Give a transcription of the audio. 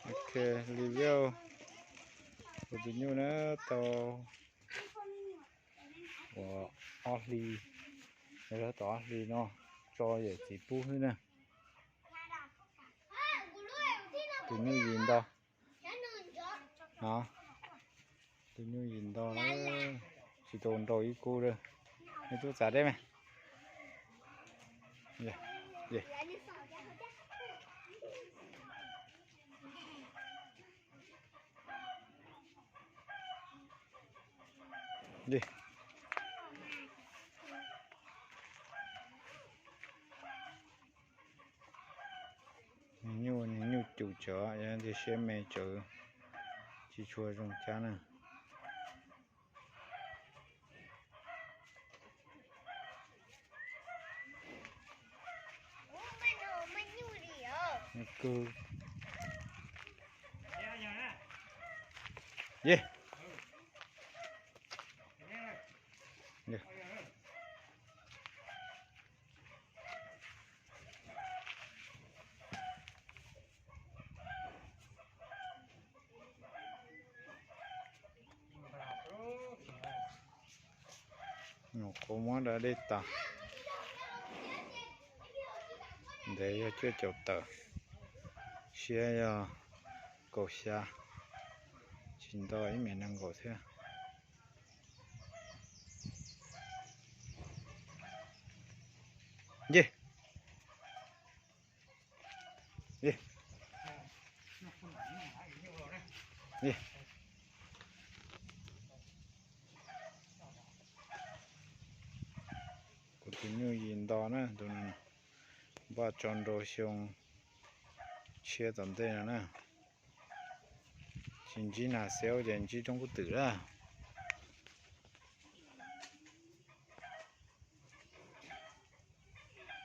Ok, review kuv tus nyuj na, tau uas ob hlis, yog tau ob hlis no, tso yawm txiv pub xwb na. Tus nyuj yim nto no, tus nyuj yim nto na, tsis tau nrau ib kub lawm. Nej tub txav deb me. Nyuj, nyuj cum tsawv, yog tias siab me tsawv tsis tshua zoo cab na. Nyuam qhuav muab da dej tas. Ntev yog cuaj caum tawm, siab yog kaum xya, tsis nto ib mev nees nkaum thiab. Kuv tus nyuj yim nto na, tus no npaj tso nrau xyoo tshiab tom ntej no na. Tsis ntsib nas xeeb ces ntsib roob kub twm lawm.